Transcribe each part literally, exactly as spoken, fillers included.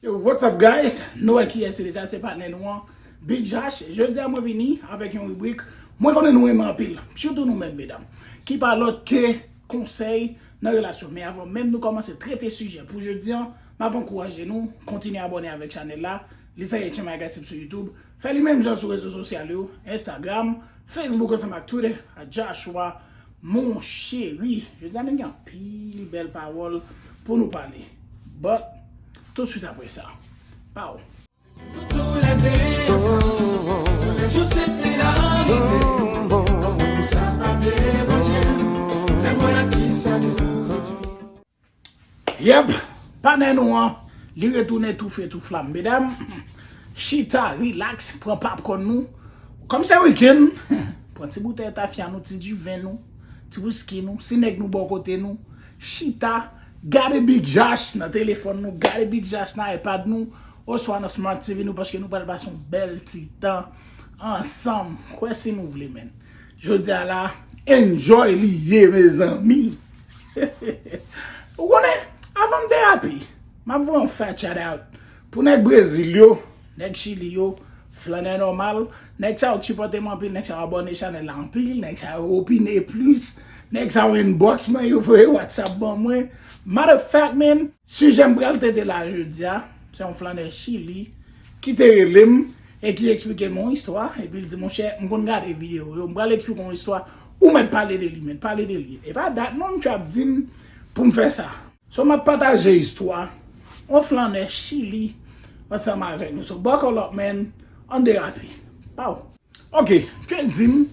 Yo, what's up, guys? Nou wè kiyès se deja, se patnè nou an, Big Josh. Jodi a mwen vini avèk yon ribrik mwen konnen nou renmen anpil, sitou nou menm medam, ki pa lòt ke konsèy nan relasyon. Men avan menm nou kòmanse trete sijè pou jodi an, m ap ankouraje nou kontinye abòne avèk chanèl la, Lizay Etchen My Gossip sou YouTube, fè li menm jan sou rezo sosyal yo, Instagram, Facebook ansanm ak Twitter, a Joshua Mon Chéri. Jodi a nou gen anpil bèl pawòl pou nou pale. But, toutswit apre sa. Pow! Nou toulède ansanm, toulèjou se te alide. Kòman pou sa pa deranje m? Lè m wè ak kisa nou rejwi. Yep, patnè nou an, li retounen toufe tou flam. Medam, chita, relax, pran popcorn nou. Kòm se wikenn, pran ti boutèy tafya nou, ti diven nou, ti wiski nou, si nèg nou bò kote nou, chita, gade Big Josh nan telefòn nou, gade Big Josh nan iPad nou, oswa nan Smart T V nou, paske nou pral pase yon bèl ti tan ansanm. Kwè si nou vle, men. Jodi a la, enjoy li ye, mezanmi. Ou konnen, avan m derape, m ap voye yon fat shout out pou nèg Brezil yo, nèg Chili yo, flannè nòmal, nèg sa yo k sipòte m anpil, nèg sa yo abòne chanèl la anpil, nèg sa yo opine plis, nèg sa yo inbox mwen, yo voye WhatsApp ban mwen. Matter of fact, man, sijè m pral trete la jodi a, se yon flannè Chili ki te rele m e ki eksplike m yon istwa, epi l di, monchè, m konn gade videyo yo, m pral eksplike w yon istwa, ou mèt pale de li, men pale de li. E pa dat non, misye ap di m pou m fè sa. So, m ap pataje istwa yon flannè Chili ansanm avèk nou. So, buckle up, man, ann derape. Pow! Ok, misye di m,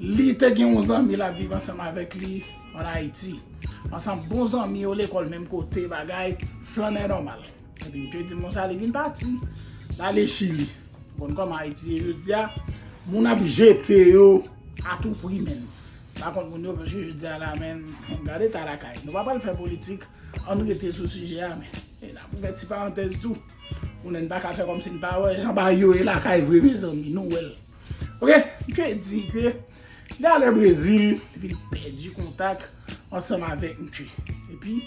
li te gen yon zanmi l ap viv ansanm avèk li ann Ayiti. Ansanm bon zanmi yo lekòl menm kote, bagay, flannè nòmal. Epi misye di m konsa, li vin pati, l ale Chili. Ou konn kòman Ayiti ye jodi a, moun ap jete yo a tou pri, men. Pa kont moun yo, paske jodi a la, men, gade eta lakay. Nou pa pral fè politik, ann rete sou sijè a, men. E n ap ouvè ti parantèz tou. Konnen n pa ka fè kòmsi n pa wè jan bagay yo ye lakay vre, mezanmi, nou wè l. Ok, misye di ke li ale Brezil, epi li pèdi kontak ansanm avèk misye. Epi,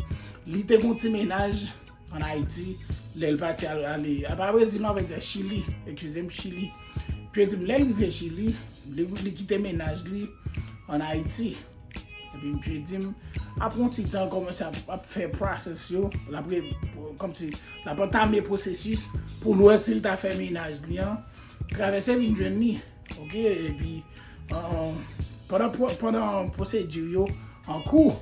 li te gon ti mennaj ann Ayiti, lè l pati al, ale, apa Brezil, non, vle di Chili, eskize m, Chili. Misye di m, lè l rive Chili, li, li kite mennaj li ann Ayiti. Epi misye di m, apre yon ti tan, kòmanse ap, ap fè process yo, l ap re-, kòmsi, l ap antame pwosesis pou l wè si l ta fè mennaj li an travèse vin jwenn li. Ok, epi, euh, pandan pwo-, pandan pwosedi yo an kou,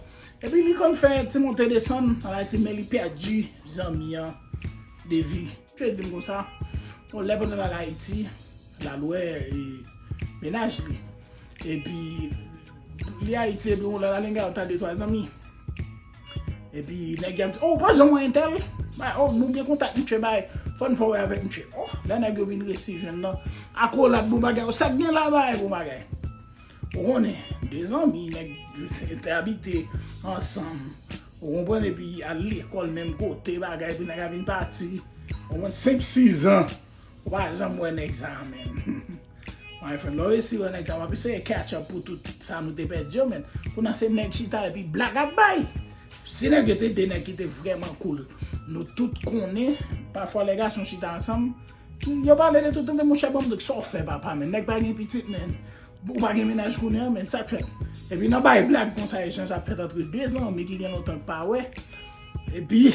epi li konn fè ti monte desann ann Ayiti, men li pèdi zanmi an de vi. Misye di m konsa, yon lè pandan l al Ayiti, l al wè, e, mennaj li. Epi, li Ayiti, epi yon lè l al hang out ak de twa zanmi. Epi, nèg yo ap di, oh, ou pa janm wè entèl? Bay, oh, nou gen kontak misye, bay, fò n fè w wè avèk misye. Oh, lè nèg yo vin resi jwenn nan, akolad, bon bagay, oh, sa k gen la, bay, bon bagay. Ou konnen, de zanmi, nèg te abite ansanm. Ou konprann, epi al lekòl menm kote, bagay, epi nèg la vin pati. Ou konprann, senk, sis zan. Ou pa janm wè nèg sa a, men. My friend, lè w resi wè nèg sa a, w ap eseye catch up pou tout sa nou te pèdi yo, men. Kounye a se nèg chita epi blag ap bay. Si nèg yo te de nèg ki te vrèman cool, nou tout konnen, pafwa lè gason chita ansanm, ki, yo pale de tout, tande, monchè, ban m di w sa w fè, papa, men. Nèg pa gen pitit, men. Ou pa gen mennaj kounye a, men, sa k fèt? Epi nan bay blag konsa, echanj ap fèt antre de zanmi ki gen lontan k pa wè. Epi,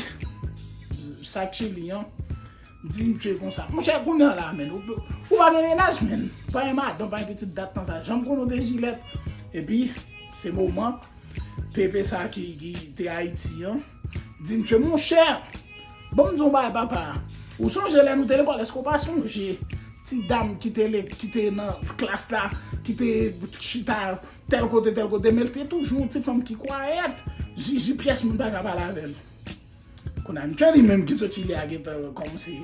sa k Chili an, di misye konsa, monchè, kounye a la, men, ou, ou pa gen mennaj, men, pa gen madanm, pa gen pitit, dat tan sa, janm konnen w te jilèt. Epi, se moman pepe sa ki, ki te Ayiti an, di misye, monchè, ban m di w yon bagay, papa. Ou sonje lè nou te lekòl, èske w pa sonje ti dam ki te le, ki te nan klas la, ki te chita tèl kote, tèl kote, men l te toujou yon ti fanm ki kwayèt. Zizi pyès moun pa ka pale avè l. Kounye a, misye li menm ki sot Chili a gentan kòmanse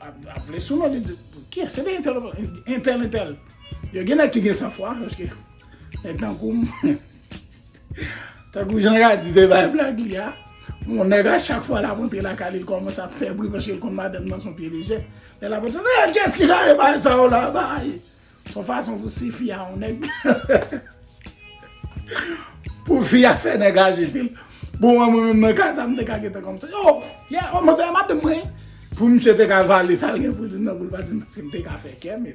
ap, ap vle sou non, li di, kiyès? Se te entèl, entèl, entèl. Yo gen nèg ki gen sanfwa, paske nèg tankou m, tankou Jan Radi te bay blag li a, yon nèg a chak fwa l ap antre lakay li, l kòmanse ap fè bri, paske l konn madanm nan se yon pye lejè. Lè l ap antre, eh, kiyès ki kare bay sa yo la, bay? Se yon fason pou sifi a yon nèg. Pou fi a fè nèg la jete l. Bon, mwen, mwen menm nan ka sa, m te ka gentan kòmanse, yo, yeah, oh, manzè a madanm mwen. Pou misye te ka vale sa l gen pou l di m nan, pou l pa di m, paske m te ka fè kè m.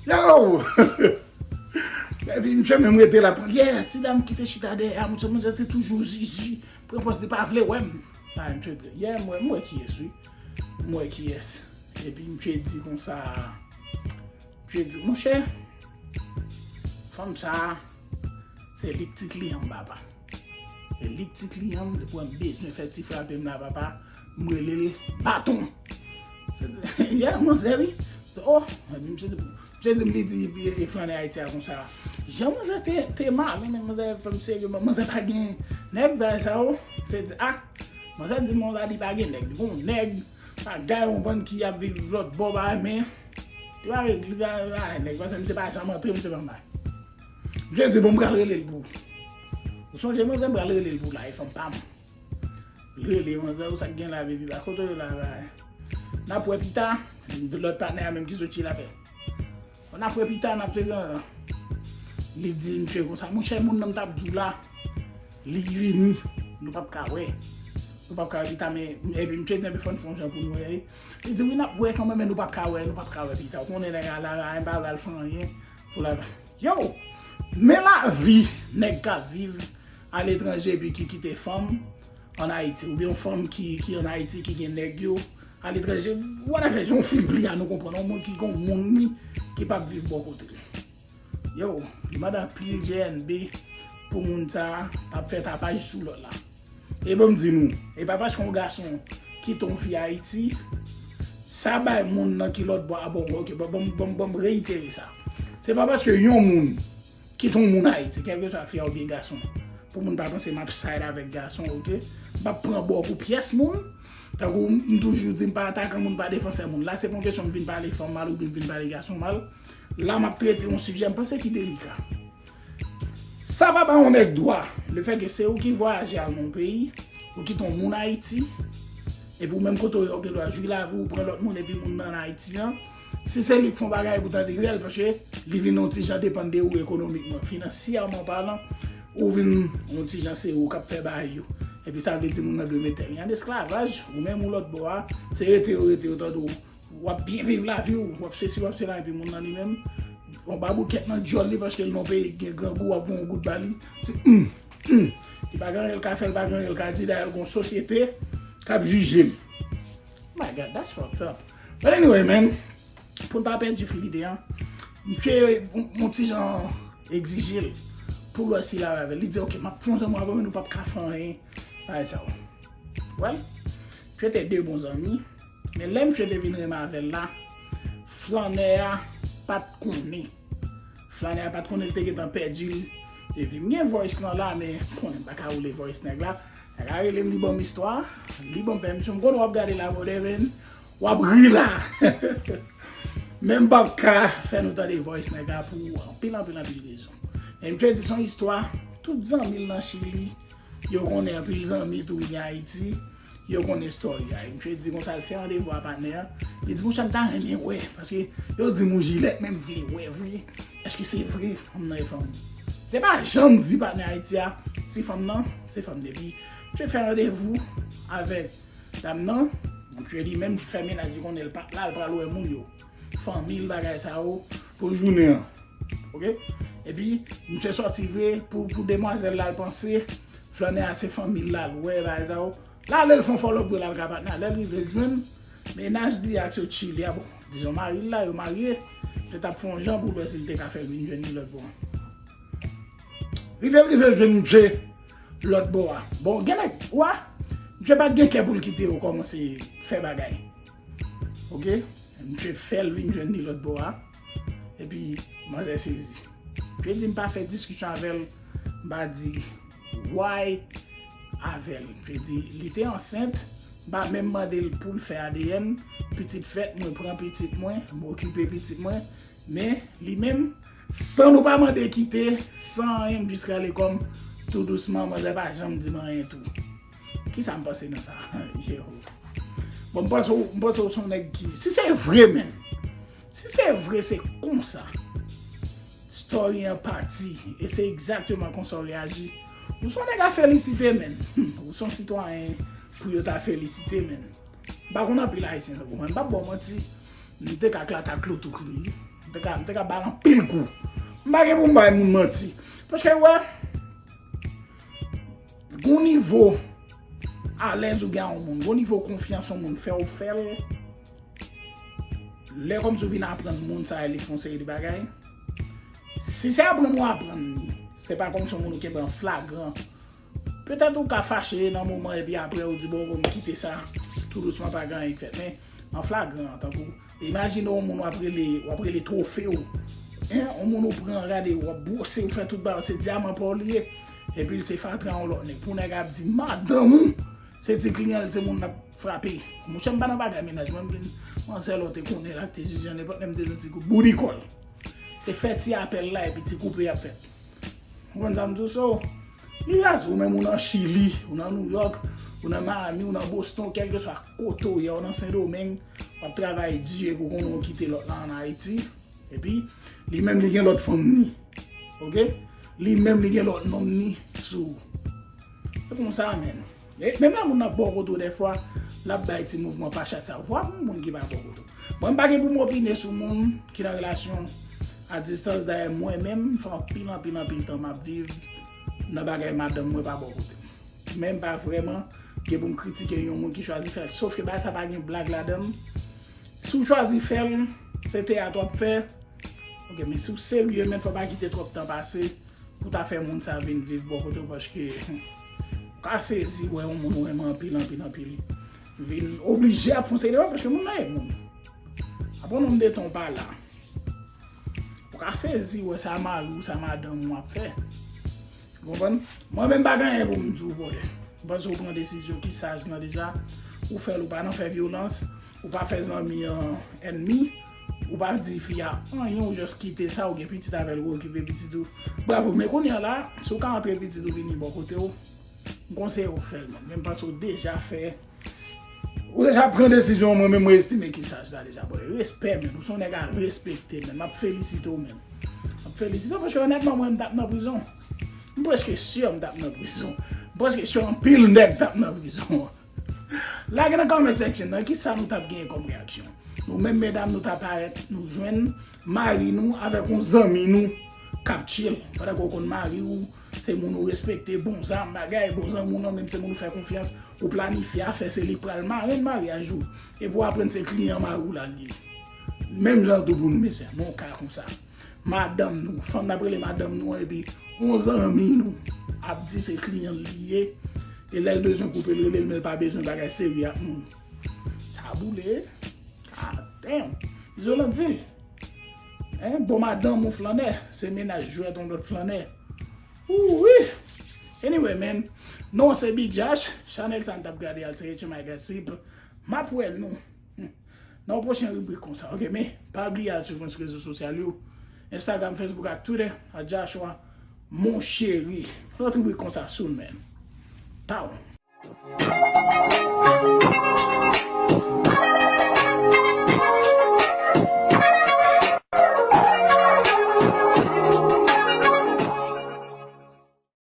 Yo! Epi misye menm rete la, yeah, ti dam ki te chita dèyè a, monchè, monchè te toujou zizi, pran pòz li pa vle wè m. Ah, misye di, yeah, m wè, m wè kiyès, wi. M wè kiyès. Epi misye di konsa, misye di, monchè, fanm sa, se li k ti kliyan m, papa. E li k ti kliyan m, depi w wè m bezwen fè ti frape m la, papa, m rele l baton. Yeah, manzè, wi. Oh, misye di, misye di m, li di, e, e flannè Ayiti a konsa. Jan manzè te, te malen, men manzè fè m serye, manzè pa gen nèg, bagay sa yo. Misye di, ah, manzè di m konsa, li pa gen nèg, li gon nèg, bagay, ou konprann, ki ap viv lòt bò, bagay, men li pa, li pa, li pa nèg, paske misye pa janm antre, misye pa bay. Misye di, bon, m pral rele l pou ou. Ou sonje, manzè, m pral rele l pou ou la, e fanm pa m. Li rele manzè, ou sa k gen la, baby, pa kote w ye la, la. N ap wè pita, lòt patnè a menm ki soti l ap fè. Bon, n ap wè pita, n ap fè sa. Li di misye konsa, monchè, moun nan m t ap di w la, li vini, nou p ap ka wè. Nou p ap ka wè pita, men, epi misye di, epi fò n fè yon jan pou nou wè. Li di, wi, n ap wè kanmenm, men nou p ap ka wè, nou p ap ka wè pita. Ou konnen nèg a la, la, pa pral fè anyen pou la. Yo, men lavi nèg k ap viv aletranje epi ki kite fanm ann Ayiti, oubyen yon fanm ki, ki ann Ayiti, ki gen nèg yo aletranje, whatever, jan w fin pli a, nou konprann, yon moun ki gon moun li, ki p ap viv bò kote l. Yo, li mande anpil G N B pou moun sa a p ap fè tapaj sou lòt la. E ban m di nou, e pa paske yon gason kite yon fi Ayiti, sa bay moun nan ki lòt bò a, bon, ok, ban, ban, ban, ban m reitere sa. Se pa paske yon moun kite yon moun Ayiti, kèlkeswa fi a oubyen gason, pou moun pa panse m ap side avèk gason, ok? M p ap pran bò pou pyès moun. Tankou m toujou di, m pa atakan moun, m pa defansè moun. La, se pa yon kesyon m vin pale fanm mal oubyen m vin pale gason mal. La, m ap trete yon sijè m panse ki delika. Sa pa ba yon nèg dwa, lefètke se ou ki vwayaje al nan yon peyi, ou kite yon moun Ayiti, epi ou menm kote w ye, ou gen dwa jwi lavi w, pran lòt moun, epi moun nan Ayiti an, si se li k fè yon bagay, poutan li rèl, paske li vin yon ti jan depann de ou ekonomikman, finansyèman palan, ou vin yon ti jan se ou k ap fè bagay yo. Epi sa vle di moun nan dwe mete li an esklavaj, ou menm ou lòt bò a, se rete yo rete yo tande w. W ap byen viv lavi w, w ap sesi, w ap sela, epi moun nan li menm, yon baboukèt nan djòl li, paske l nan peyi k gen grangou, w ap voye yon goud ba li. Se, hmm, hmm. Li pa gen anyen l ka fè, l pa gen anyen l ka di, dayè l gon sosyete k ap jije l. My God, that's fucked up. But anyway, man, pou n pa pèdi fil ide a, misye yon, yon ti jan egzije l pou l wè si l avè l. Li di, ok, m ap fè yon zanmi avè w, men nou p ap ka fè anyen. Bagay sa yo. Well, misye te de bon zanmi. Men lè misye te vin renmen avè l la, flannè a pa t konnen. Flannè a pa t konnen, li te gentan pèdi l. Epi m gen voice lan la, men m konnen m pa ka woule voice nèg la. Nèg la rele m, li ban m istwa, li ban m pèmisyon. M konnen w ap gade la, brother, men w ap ri la. Men m p ap ka fè nou tande voice nèg la pou anpil, anpil, anpil rezon. Men misye di se yon istwa, tout zanmi l nan Chili, yo konnen, anpil zanmi tou li gen Ayiti, yo konnen story a. E misye di konsa, l fè randevou a patnè a. Li di, monchè, m ta renmen wè, paske yo di m ou jilèt, men m vle wè vre. Èske se vre? Fanm nan e fanm. Se pa jan m di patnè Ayiti a, si fanm nan, se fanm depi. Misye fè randevou avèk dam nan, misye li menm fè mennaj li konnen l pa t la, l pral wè moun yo. Fanmi l, bagay sa yo, pou jounen an. Ok? Epi, misye sòti vre, pou, pou demwazèl la, l panse, flannè a se fanmi l la, l wè, bagay sa yo. L ale, l fè yon follow up vre, l al ka patnè a. Lè l rive, l jwenn mennaj li ak yo chile a, bon, dizon mari l la, yo marye, misye t ap fè yon jan pou l wè si l te ka fè l vin jwenn li lòt bò. Rive l rive l jwenn misye lòt bò a. Bon, gen nèg, wa, misye pa t gen kè pou l kite yo kòmanse fè bagay. Ok? Misye fè l vin jwenn li lòt bò a. Epi, manzè sezi. Misye di m pa fè diskisyon avè l, m pa di why avè l. Misye di li te ansent, m pa menm mande l pou l fè A D N, pitit fèt, mwen pran pitit mwen, m okipe pitit mwen, men li menm, san nou pa mande kite, san anyen, m jis rale kò m, tou dousman, manzè pa janm di m anyen tou. Kisa m panse nan sa? Yo. Bon, m panse w, m panse w se yon nèg ki, si se vre menm, si se vre, se konsa story an pati, e se egzakteman konsa w reyaji, ou se yon nèg a felisite, menn. Ou se yon sitwayen pou yo ta felisite, menn. M pa konn anpil Ayisyen tankou mwen. M p ap ba w manti. M te ka klata Klo Touk li. M te ka, m te ka ba l anpil kou. M pa gen pou m bay moun manti. Paske, wè, gon nivo alèz ou gen a yon moun, gon nivo konfyans yon moun fè w fè l. Lè kòmsi w vin aprann moun sa a, li fè yon seri de bagay. Si se aprann ou aprann li, se pa kòmsi yon moun ou kenbe an flagran. Petèt ou ka fache nan moman epi apre ou di, "Bon, bon, m kite sa tou dousman, pa gen anyen k fèt." Men, an flagran, tankou, imajine yon moun w ap rele, w ap rele twofe w. Hein? Yon moun ou pran, gade, w ap bwose, ou fè tout bagay, se dyaman pa w li ye. Epi l se fatra yon lòt nèg. Pou nèg ap di, madanm ou, se ti kliyan l, se moun l ap frape. Monchè, m pa nan bagay mennaj, mwen, m gen manzè lòt te konnen la, te jije nenpòt lè m te jwenn ti kout boudikòl. Se fè ti apèl la, epi ti koupe y ap fèt. Ou konprann sa m di w? So, li raz, ou menm ou nan Chili, ou nan New York, ou nan Miami, ou nan Boston, kèlkeswa kote w ye, ou nan Sendomeng, w ap travay di epi w konnen w kite lòt la ann Ayiti. Epi, li menm li gen lòt fanm ni. Oke? Li menm li gen lòt nonm ni sou ou. Se konsa, menn. E menm lè moun nan bò kote w dèfwa, l ap bay ti mouvman pa chat sa. Vwa pou moun ki pa bò kote w. Mwen, m pa gen pou m opine sou moun ki nan relasyon a distans. Dayè, mwen menm, m fè anpil, anpil, anpil tan m ap viv nan bagay madanm mwen pa bò kote m. Men m pa vrèman gen pou m kritike yon moun ki chwazi fè l. Sof ke bagay sa pa gen blag ladan l. Si w chwazi fè l, se teyat w ap fè. Oke, men si w serye, men fò w pa kite twòp tan pase pou ta fè moun sa vin viv bò kote w, paske ou ka sezi wè yon moun ou renmen anpil, anpil, anpil vin oblije ap fon seri de bagay, paske moun nan e moun. Apre yon nonm de tan w pa la. Ou ka sezi wè sa mari w, sa madanm ou ap fè. Ou konprann? Mwen menm pa gen anyen pou m di w, brother. M panse w pran desizyon ki saj lan deja. Ou fè l, ou pa nan fè vyolans, ou pa fè zanmi an ènmi, ou pa di fi a anyen, ou just kite sa, ou gen pitit avè l, ou okipe pitit ou. Bravo, men kounye a la, si w ka antre pitit ou vini bò kote w, m konseye w fè l, men, men m panse w deja fè Ou deja pran desizyon, mwen menm mwen estime ki saj la deja, bro. Respè, men. Ou se yon nèg a respekte, men. M ap felisite w, men. M ap felisite w, paske onètman, mwen, m t ap nan prizon. M prèske si m t ap nan prizon. M prèske si anpil nèg t ap nan prizon. Lage nan comment section nan, kisa nou t ap genyen kòm reyaksyon? Nou menm medam, nou ta parèt, nou jwenn mari nou avèk yon zanmi nou k ap chill. Pandan ke w konn mari w, se moun ou respekte, bon zam, bagay, bon zanmi w nan, menm se moun ou fè konfyans, ou planifye afè, se li k pral marenn maryaj ou. Epi w aprann se kliyan mari w la l ye. Menm jan tou pou nou, mesye, nan yon ka konsa. Madanm nou, fanm n ap rele madanm nou an, epi yon zanmi nou ap di se kliyan l li ye. E lè l bezwen koupe, l rele l, men l pa bezwen bagay serye ak nou. Sa boule. God damn. Izolan di l. Hein? Bon madanm ou flannè, se mennaj jwèt yon lòt flannè. Ouwi! Anyway, man. Non, se Big Josh. Chanèl sa n t ap gade a, se H M I Gossip. M ap wè nou, hmm, nan yon pwochen ribrik konsa. Oke, men pa bliye al swiv mwen sou rezo sosyal yo. Instagram, Facebook ak Twitter, at Joshua Monchery. Lòt ribrik konsa, soon, man. Pow!